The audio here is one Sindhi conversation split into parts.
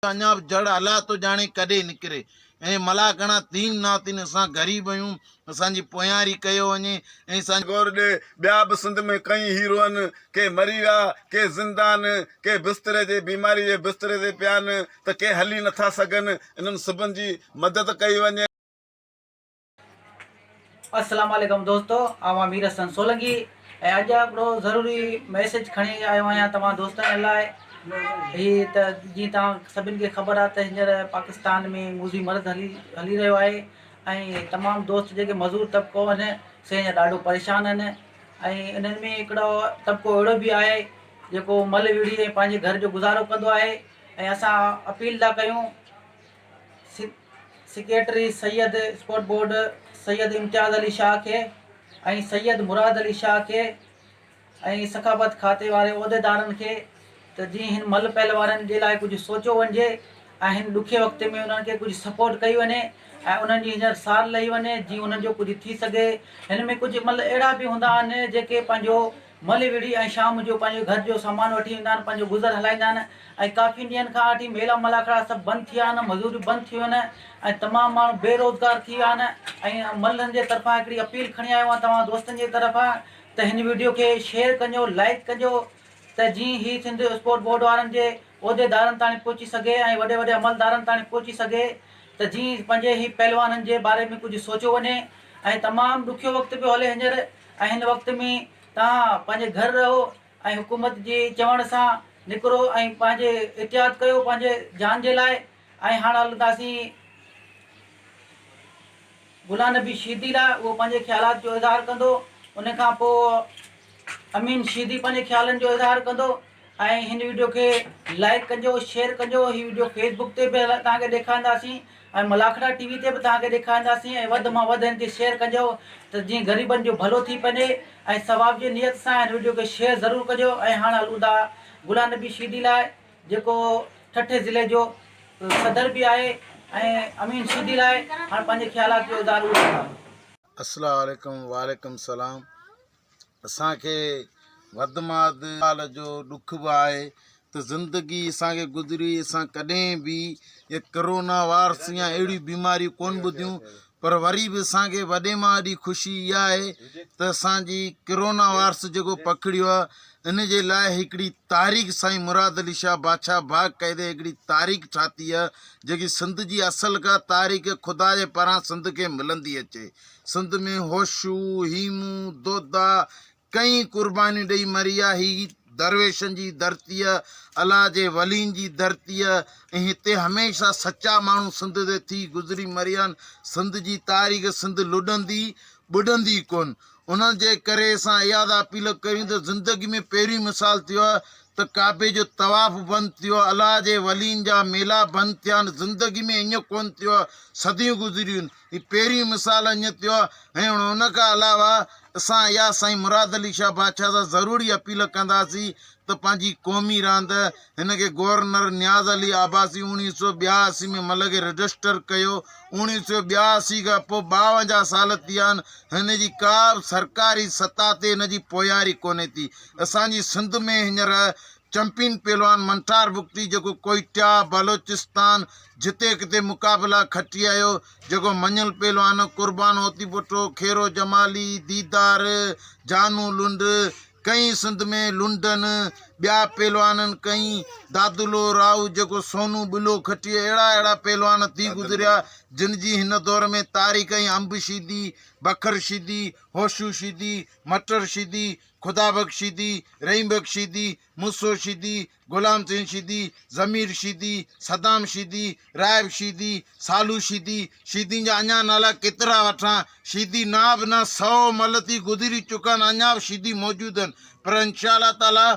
اڃا به جڙ الله ٿو ڄاڻي ڪڏهن نڪري ۽ ملاکڙا تين نا تين اسان غريب آهيون اسان جي پوياري ڪيو وڃي ۽ اسان غور ڏي ٻيا به سنڌ ۾ ڪئين هيرو آهن ڪي مري ويا ڪي زنده آهن ڪي بستري جي بيماري جي بستري تي پيا آهن ته ڪي هلي نٿا سگهن انهن سڀن جي مدد ڪئي وڃي. السلام عليڪم دوستو آئون امير حسن سولنگي ۽ اڄ هڪڙو ضروري ميسيج کڻي آيو آهيان توهان دوستن جي لاء هي ته جيئن توهان سڀن کي خبر آهي ته هينئر پاڪستان ۾ موذي مرض هلي هلي رهيو آهي ۽ تمام دوست جيڪي مزور طبقو آهن سي هينئر ڏاڍو پريشان آهن ۽ انهن ۾ هڪڙو طبقو اهڙو به آهي جيڪو مل وڙهي ۽ پنهنجي گهر جو گذارو ڪندو آهي ۽ اسان اپيل ٿا ڪيون secretary Syed sport board Syed Imtiaz Ali Shah کي ۽ سيد مراد علي شاهه کي ۽ ثقافت کاتي واري عهديدارن کي ته جيئن هن مل پهلوانن جي لاء ڪجهه سوچيو وڃجي ۽ هن ڏکي وقت ۾ انهن کي ڪجهه سپورٽ ڪئي وڃي ۽ انهن جي هينئر سار لهي وڃي جيئن انهن جو ڪجهه ٿي سگهي. هن ۾ ڪجهه مل اهڙا به هوندا آهن جيڪي پنهنجو مل وڙهي ۽ شام جو پنهنجي گهر جو سامان وٺي ويندا آهن، پنهنجو گذر هلائيندا آهن ۽ ڪافي ڏينهن کان وٺي ميلا ملاکڙا سڀ بند ٿي ويا آهن، مزوريون بند ٿي ويون آهن ۽ تمام ماڻهو بي روزگار ٿي ويا آهن ۽ ملن جي طرفان هڪڙي اپيل کڻي آيو آهيان توهان دوستن جي طرفان ته هن وڊيو کي شيئر ڪجو لائيڪ ڪجو ته جيئن هي سنڌ اسپورٽ بورڊ وارن جي عهديدارن تاڻي پهچي سگهي ۽ وڏي وڏي عملدارن تاڻي پهچي سگهي ته جيئن پنهنجي هي پهلوانن جي باري ۾ ڪجهه سوچيو وڃي ۽ تمام ڏکيو وقت پيو هلي هينئر ۽ هن وقت ۾ توهان پنهنجي گهر رهو ۽ حڪومت جي چوڻ سان نڪرو ۽ پنهنجي احتياط ڪيو پنهنجي جان جي لاء ۽ هاڻ هلنداسين غلام نبي شيدي لاء اهو پنهنجي خيالات جو اظهار ڪندو ان کان پوء امين شيدي پنهنجي خيالن جو اظهار ڪندو ۽ هن ويڊيو کي لائيڪ ڪجو شيئر ڪجو هي ويڊيو فيس بڪ تي به توهان کي ڏيکارينداسين ۽ ملاکڙا ٽي وي تي به توهان کي ڏيکارينداسين ۽ وڌ مان وڌ هن کي شيئر ڪجو ته جيئن غريبن جو ڀلو ٿي پڃي ۽ ثواب جي نيت سان هن ويڊيو کي شيئر ضرور ڪجو ۽ هاڻ هلون ٿا غلام نبي شيدي لاء جيڪو ٺٽي ضلعي جو صدر به آهي ۽ امين شيدي لاء هاڻ پنهنجي خيالات جو اظهار اهو ڪندا. السلام عليڪم وعليڪم السلام اسان کي وڌ مان وڌ ڳالهه جو ڏک به آهي ته زندگي اسان کي گذري اسان ڪڏهن به اهي ڪرونا وارس يا اهڙيون بيماريون ڪونه ٻڌيون پر وري به اسان کي وڏي مان وڏي خوشي اها آهي ته اسان جي ڪرونا وارس جيڪو پکڙيو آهي ان جي لاء هڪڙي تاريخ سائين مراد علي شاهه بادشاهه باغ قيدي هڪڙي تاريخ ٺاهي آهي جيڪي سنڌ جي اصل کا تاريخ خدا جي پاران سنڌ کي ملندي اچي سنڌ ۾ هوشو، هيمون، دودا ڪئين قربانيون ڏئي مري ويا. هي درويشن جي ڌرتيء، الله جي ولين جي ڌرتيء ۽ هتي هميشه سچا ماڻهو سنڌ تي ٿي گذري مري ويا آهن. سنڌ جي تاريخ سنڌ لڏندي ٻڏندي ڪونه. ان جي ڪري اسان اها ٿا اپيل ڪريون ته زندگي ۾ پهريون مثال ٿيو آهي ته ڪعبي جو طواف بند ٿيو، الله جي ولين جا ميلا بند ٿيا آهن. زندگي ۾ ائين ڪونه ٿيو آهي. صديون گذريون آهن. هي پهريون مثال اڃ ٿيو آهي ۽ ان کان علاوه اسان اها سائين مراد علي شاهه بادشاهه سان ضروري اپيل ڪنداسين ته پنهنجي قومي راند هن کي گورنر نياز علي عباسي 1982 ۾ مل کي رجسٽر ڪيو 1982 کان پوء 52 سال ٿي ويا آهن هن جي ڪا به سرڪاري سطح تي هن جي پوياري ڪونهي ٿي اسان جي سنڌ ۾ هينئر چمپين پهلوان منٺار بگٽي جيڪو ڪوئيٽا، بلوچستان جتي ڪٿي مقابلا کٽي آيو، جيڪو مڃيل پهلوان قربان هوتيپوٽو، خيرو جمالي، ديدار، جانو لنڊ، ڪئين سنڌ ۾ لنڊن، ٻيا پهلوانن ڪئين، دادلو راهو جيڪو سونو ٻلو کٽي اهڙا اهڙا پهلوان ٿي گذريا جن جي هن دور ۾ تاريخ ۽ انب شيدي، بکر شيدي، هوشو شيدي، مٽر شيدي، خدا بخش شيدي، رحيم بخش شيدي، موسو شيدي، غلام حسين شيدي، ضمير شيدي، صدام شيدي، راهب شيدي، صالو شيدي، شيدين جا اڃا نالا ڪيترا وٺان، شيدي نا به نه سئو مل ٿي گذري چڪا آهن اڃا به شيدي موجود آهن پر انشاء الله تعالي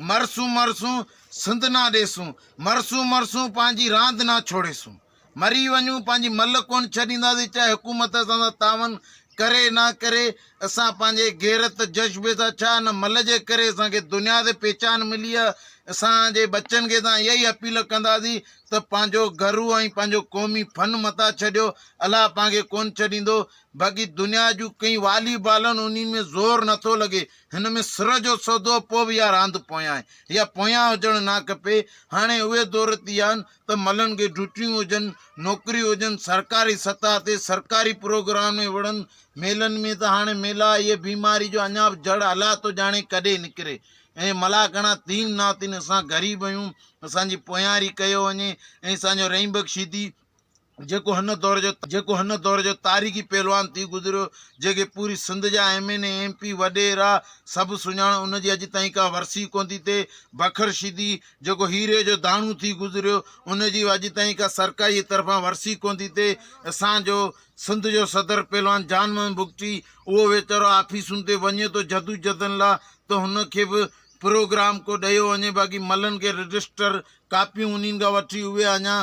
مرسون مرسون سنڌ نا ڏيسون، مرسون مرسون پنهنجي راند نا ڇوڙيسون. مري وڃون پنهنجي مل ڪونه ڇڏينداسين چاهي حڪومت اسان سان تعاون ڪري نه ڪري اسان پنهنجي غيرت جذبي سان ڇا ان مل جي ڪري اسان کي دنيا تي پهچان ملي آهي اسان جي ٻچن کي اسان اها ئي اپيل ڪنداسين ته پنهنجو گهرو ۽ پنهنجو قومي فن متان ڇڏيو، الله پان کي ڪونه ڇڏيندو. باقي دنيا جون ڪئين والي بالن انهي ۾ زور نٿو لڳي، هن ۾ سر جو سودو پوء به اها راند پويان آهي. اها پويان هجڻ نه کپي. هاڻي اهي دور ٿي ويا آهن ته ملن کي ڊيوٽيون هجن، نوڪريون هجن، سرڪاري سطح تي سرڪاري پروگرام ۾ وڙهن، ميلن ۾ ته هاڻي ميلا اهي بيماري جو اڃا به جڙ الله ٿو ڄاڻي ڪڏهن نڪري. ۽ ملاکڙا تين نا تين اسان غريب آهيون اسان جي پوياري ڪيو وڃي ۽ اسان جو رحيم بخش شيدي جيڪو هن دور جو جيڪو هن دور جو تاريخي پهلوان ٿي گذريو جنهن کي پوري سنڌ جا ايم اين اي ايم پي وڏيرا سڀ سڃاڻ ان جي اڄ تائين ڪا ورسي ڪونه ٿي ٿئي بکر شيدي جيڪو هيري جو داڻو ٿي گذريو ان جي اڄ تائين ڪا سرڪاري طرفان ورسي ڪونه ٿي ٿئي اسان جو سنڌ جو صدر پهلوان جان محمد بگٽي اهو ويچارو آفيسن تي وڃي ٿو جدوجھدن لا ته هن کي به پروگرام ڪو ڏيو وڃي باقي ملن کي رجسٽر ڪاپيون انهن کان وٺي اهي اڃا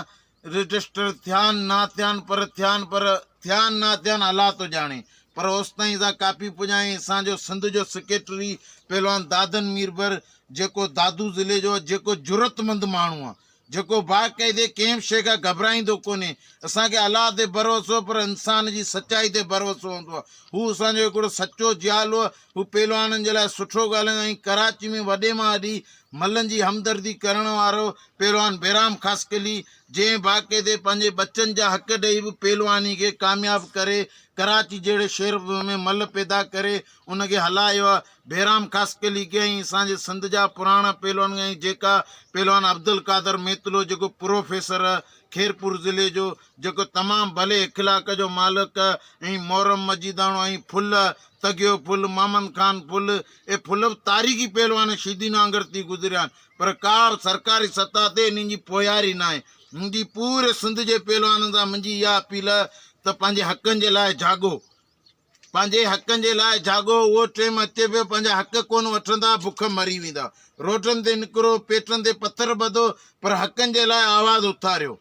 رجسٽر ٿيان نا ٿيان پر ٿيان پر ٿيان نا ٿيان الله ٿو ڄاڻي پر اوستائين اسان ڪاپي پڄائين اسان جو سنڌ جو سيڪريٽري پهلوان دادن ميربر جيڪو دادو ضلعي جو جيڪو جرئتمند ماڻهو آ جيڪو باقاعدي ڪنهن به شيء کان گهٻرائيندو ڪونهي. اسان کي الله تي ڀروسو پر انسان جي سچائي تي ڀروسو هوندو آهي. هو اسان جو هڪڙو سچو جيالو آهي. هو پهلوانن جي لاء سٺو ڳالهائيندو آهي ۽ ڪراچي ۾ وڏي مان وڏي ملن جي همدردي ڪرڻ وارو پهلوان بهرام خاصخيلي جنهن باقاعدي پنهنجي ٻچن جا حق ڏئي به پهلواني کي ڪامياب ڪري ڪراچي جهڙي شهر ۾ مل پيدا ڪري ان کي هلايو آهي. بهرام خاصخيلي کي ۽ اسان جي سنڌ جا پراڻا پهلوان ۽ جيڪا پهلوان عبدالقادر ميتلو جيڪو پروفيسر خيرپور ضلعي جو جيڪو تمام ڀلي اخلاق جو مالڪ ۽ محرم مجيداڻو ۽ ڦل تڳيو ڦل محمد خان ڦل اهي ڦل به تاريخي پهلوان شيدين وانگر ٿي گذريا آهن پر ڪا به سرڪاري سطح تي انهن جي پوياري ناهي منهنجي پوري سنڌ جي پهلوانن سان منهنجي اها اپيل ته پنهنجي حقن جي لاء جاڳو. پنهنجي حقن جي لاء جاڳو، اهو ٽيم اچي پيو، پنهنجا حق ڪونه وٺندا، بک مري ويندا. روڊن تي نڪرو، پيٽن تي پٿر ٻڌو، پر حقن جي لاء آواز اٿاريو.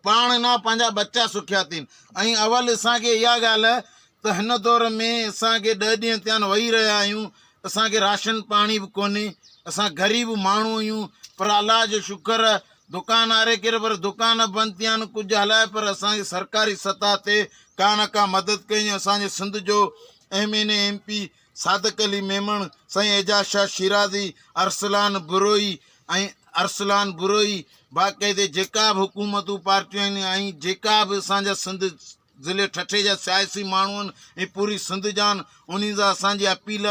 پاڻ نه پنهنجا ٻچا سکيا ٿين. ۽ اول اسان کي اها ڳالهه ته هن دور ۾ اسان کي ڏهه ڏينهن ٿيا آهن ويهي رهيا آهيون، اسان کي راشن پاڻي به ڪونهي، اسان غريب ماڻهو آهيون، پر الله جو شڪر دڪان آري ڪري پر دڪان بند ٿي آهن ڪجهه هلائي پر اسان کي سرڪاري سطح تي ڪا نه ڪا مدد ڪئي وڃي اسان جي سنڌ جو M N A M P Sadiq Ali Memon Sain Ejaz Shah Shirazi Arsalan Brohi ۽ Arsalan Brohi باقاعدي جيڪا به حڪومتون پارٽيون آهن ۽ جيڪا به اسان جا سنڌ ضلعي ٺٽي جا سياسي ماڻهو آهن ۽ پوري سنڌ جا آهن انهن سان اسان جي اپيل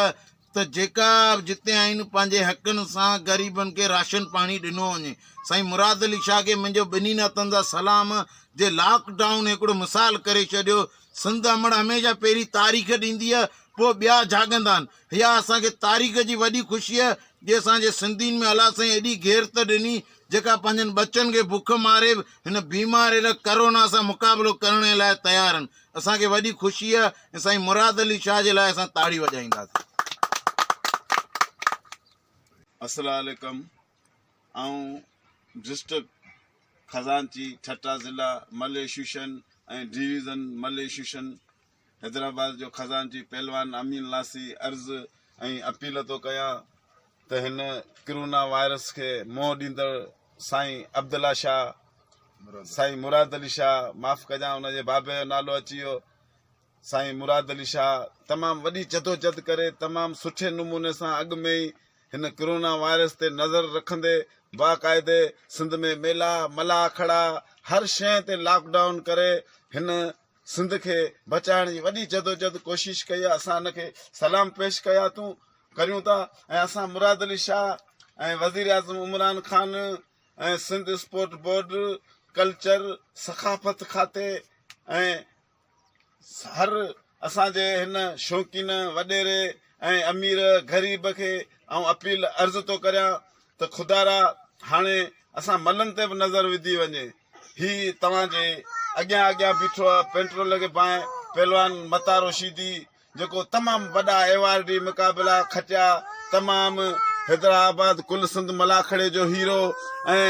ته جيڪا به جتي آهن پنهنجي حقن سان غريبن کي راشن پاڻي ڏنو وڃي سائين مراد علي شاهه کي منهنجو ٻنهي هٿن سان سلام جي لاڪ ڊائون هڪڙو مثال ڪري ڇڏيو سنڌ امڙ هميشه پهرين تاريخ ڏيندي آهي پوء ٻيا جاڳندا آهن اها اسان کي تاريخ جي وڏي خوشي آهي جي اسان جي سنڌين ۾ الله سائين ايڏي غيرت ڏني جيڪا پنهنجن ٻچن کي بک ماري به هن بيماري ڪرونا سان مقابلو ڪرڻ لاء تيار آهن اسان کي وڏي خوشي آهي ۽ سائين مراد علي شاهه جي لاء اسان تاڙي وڄائينداسين. السلام عليڪم آئون ڊسٽرڪٽ خزانچي ٺٽا ضلع مل ايسوسيشن ۽ ڊويزن مل ايسوسيشن حيدرآباد جو خزانچي پهلوان امين لاسي عرض ۽ اپيل ٿو ڪيان ته هن ڪرونا وائرس کي منهن ڏيندڙ سائين عبدالله شاهه سائين مراد علي شاهه معاف ڪجان ان جي بابي جو نالو اچي ويو سائين مراد علي شاهه تمام وڏي جدوجھد ڪري تمام سٺي نموني سان اڳ ۾ ئي هن ڪرونا وائرس تي نظر رکندي باقاعدي سنڌ ۾ ميلا ملاکڙا هر شيء تي لاڪ ڊائون ڪري هن سنڌ کي بچائڻ جي وڏي جدوجھد ڪوشش ڪئي آهي اسان ان کي سلام پيش ڪيا تون ڪريون ٿا ۽ اسان مراد علي شاهه ۽ وزير اعظم Imran Khan ۽ Sindh sport board, culture, ثقافت کاتي ۽ هر اسان جي هن شوقين وڏيري ۽ امير غريب کي آئون اپيل عرض ٿو ڪريان ته خدارا هاڻي اسان ملن تي به نظر وڌي وڃي هي توهان جي اڳيان اڳيان بيٺو آهي پينٽرول کي باهه پهلوان متارو شيدي جيڪو تمام وڏا ايوارڊي مقابلا کٽيا، تمام حيدرآباد ڪل سنڌ ملاکڙي جو هيرو ۽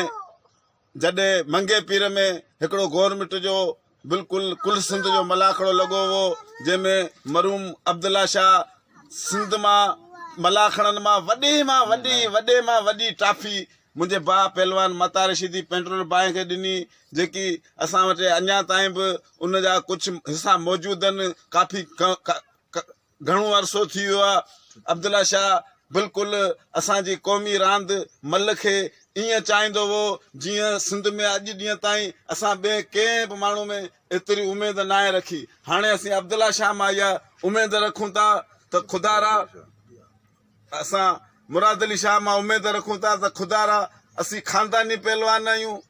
جڏهن منگي پير ۾ هڪڙو گورنمينٽ جو بلڪل ڪل سنڌ جو ملاکڙو لڳو هو جنهن ۾ مرحوم عبدالله شاهه سنڌ مان ملاکڙن مان وڏي مان وڏي وڏي مان وڏي ٽرافي منهنجي ڀاء پهلوان متاري شيدي پينٽرول بانء کي ڏني جيڪي اسان وٽ اڃا تائين به ان جا ڪجهه حصا موجود آهن ڪافي گهڻو عرصو ٿي ويو آهي عبدالله شاهه بلڪل اسان جي قومي راند ملهه کي ائين چاهيندو هو جيئن سنڌ ۾ اڄ ڏينهن تائين اسان ٻئي ڪنهن به ماڻهو ۾ ايتري اميد ناهي رکي هاڻي اسين عبدالله شاهه مان اها اميد رکون ٿا ته خدارا اسان مراد علي شاهه مان اميد رکون ٿا ته خدارا اسين خانداني پهلوان آهيون،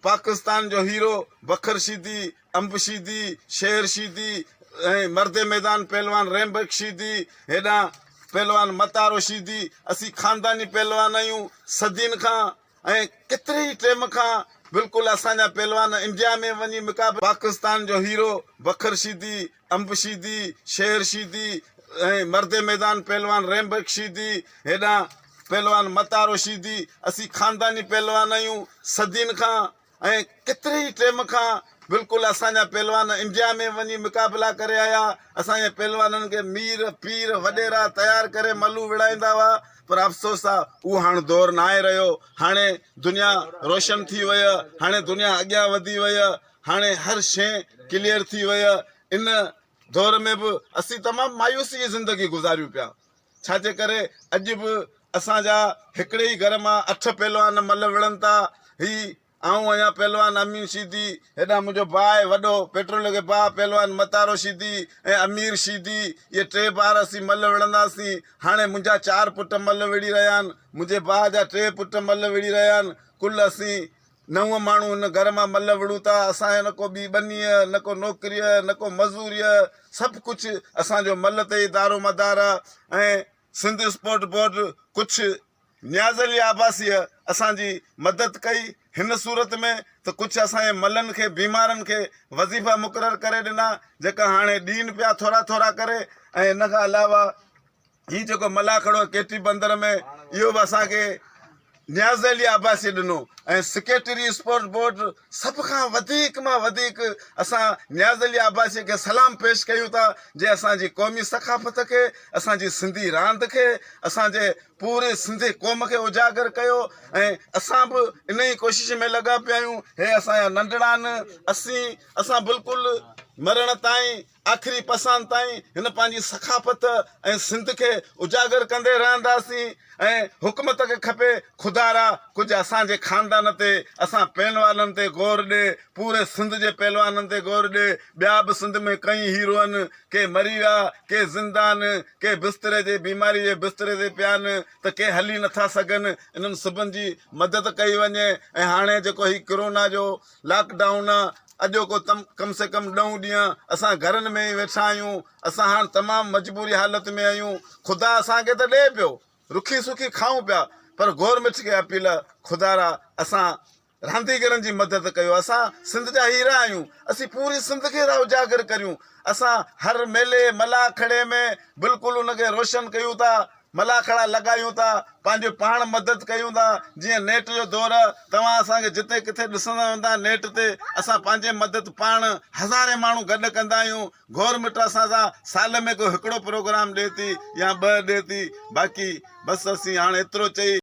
پاڪستان جو هيرو بکر شيدي، انب شيدي، شير شيدي ۽ مرد ميدان پهلوان ريمبڪ شيدي، هيڏانهن پهلوان متارو شيدي، اسين خانداني پهلوان آهيون صدين کان ۽ ڪيتري ئي ٽيم کان بلڪل اسان جا پهلوان انڊيا ۾ وڃي مقابلا پاڪستان جو هيرو بکر شيدي، انب شيدي، شير شيدي ۽ مرد ميدان پهلوان ريمبڪ شيدي، هيڏانهن پهلوان متارو شيدي، اسين خانداني پهلوان آهيون صدين کان ۽ ڪيتري ئي ٽيم کان بلڪل اسان جا پهلوان انڊيا ۾ وڃي مقابلا ڪري آيا، اسان جي پهلوانن کي مير، پير، وڏيرا تيار ڪري ملو وڙهائيندا هئا پر افسوس آ اهو هاڻ دور ناهي رهيو، هاڻي دنيا روشن ٿي وئي، هاڻي دنيا اڳيان وڌي وئي، هاڻي هر شيء ڪليئر ٿي وئي، ان دور ۾ به اسين تمام مايوسي جي زندگي گذاريون پيا، ڇا جي ڪري اڄ به اسان جا هڪڙي ئي گهر مان اٺ پهلوان ملهه وڙهن ٿا، هي آئون آهيان پهلوان امين شيدي، هيڏانهن منهنجو ڀاء آهي وڏو پيٽرول کي ڀاء پهلوان متارو شيدي ۽ امير شيدي، اهي ٽي ٻار اسين ملهه وڙهنداسين، هاڻي منهنجا چار پٽ ملهه وڙهي رهيا آهن، منهنجي ڀاء جا ٽي پٽ ملهه وڙهي رهيا آهن، ڪل اسين نو ماڻهو هن گهر مان ملهه وڙهون ٿا، اسان جو نه ڪو ٻي ٻنيء، نه ڪو نوڪريء، نه ڪو مزوريء، سڀ ڪجهه اسان جو ملهه تي ئي دارومدار آهي ۽ سنڌ اسپورٽ بورڊ ڪجهه نياز علي عباسيء اسان جي مدد ڪئي هن صورت ۾ ته ڪجهه اسان جي ملن کي بيمارن کي وظيفا مقرر ڪري ڏنا جيڪا هاڻي ڏين پيا ٿورا ٿورا ڪري ۽ ان کان علاوه هي جيڪو ملاکڙو ڪيٽي بندر ۾ اهو به اسان کي نياز علي عباسي ڏنو ۽ سيڪريٽري اسپورٽ بورڊ سڀ کان وڌيڪ مان وڌيڪ اسان نياز علي عباسي کي سلام پيش ڪيون ٿا جنهن اسان جي قومي ثقافت کي اسان جي سنڌي راند کي اسان جي پوري سنڌي قوم کي اجاگر ڪيو ۽ اسان به ان ئي ڪوشش ۾ لڳا پيا آهيون هي اسان جا ننڍڙا آهن اسين اسان بلڪل مرڻ تائين آخري پساهن تائين هن پنهنجي ثقافت ۽ سنڌ کي اجاگر ڪندي رهنداسين ۽ حڪومت کي کپي خدارا ڪجهه اسان جي خاندان تي اسان پهلوانن تي غور ڏي پوري سنڌ جي پهلوانن تي غور ڏي ٻيا به سنڌ ۾ ڪئين هيرو آهن ڪي مري ويا ڪي زنده آهن ڪي بستري جي بيماري جي بستري تي پيا آهن ته ڪي هلي نٿا سگهن انهن سڀن جي مدد ڪئي وڃي ۽ هاڻي جيڪو هي ڪرونا جو لاڪ ڊائون آ اڄوڪو تم ڪم سي ڪم ڏهون ڏينهن اسان گهرن ۾ ئي ويٺا آهيون اسان هاڻ تمام مجبوري حالت ۾ آهيون خدا اسان کي ته ڏي پيو رکي سکي کائون پيا پر گورمينٽ کي اپيل آ خدارا اسان رانديگرن جي مدد ڪيو اسان سنڌ جا هيرا آهيون اسين پوري سنڌ کي ٿا اجاگر ڪريون اسان هر ميلي ملاکڙي ۾ بلڪل ان کي روشن ڪيون ٿا ملاکڙا لڳايون ٿا، پنهنجو پاڻ مدد ڪيون ٿا، جيئن نيٽ جو دور آ، توهان اسان کي جتي ڪٿي ڏسندا هوندا نيٽ تي اسان پنهنجي مدد پاڻ هزارين ماڻهو گڏ ڪندا آهيون، گورنمينٽ اسان سان سال ۾ ڪو هڪڙو پروگرام ڏي ٿي يا ٻه ڏي ٿي، باقي بس اسين هاڻ ايترو چئي.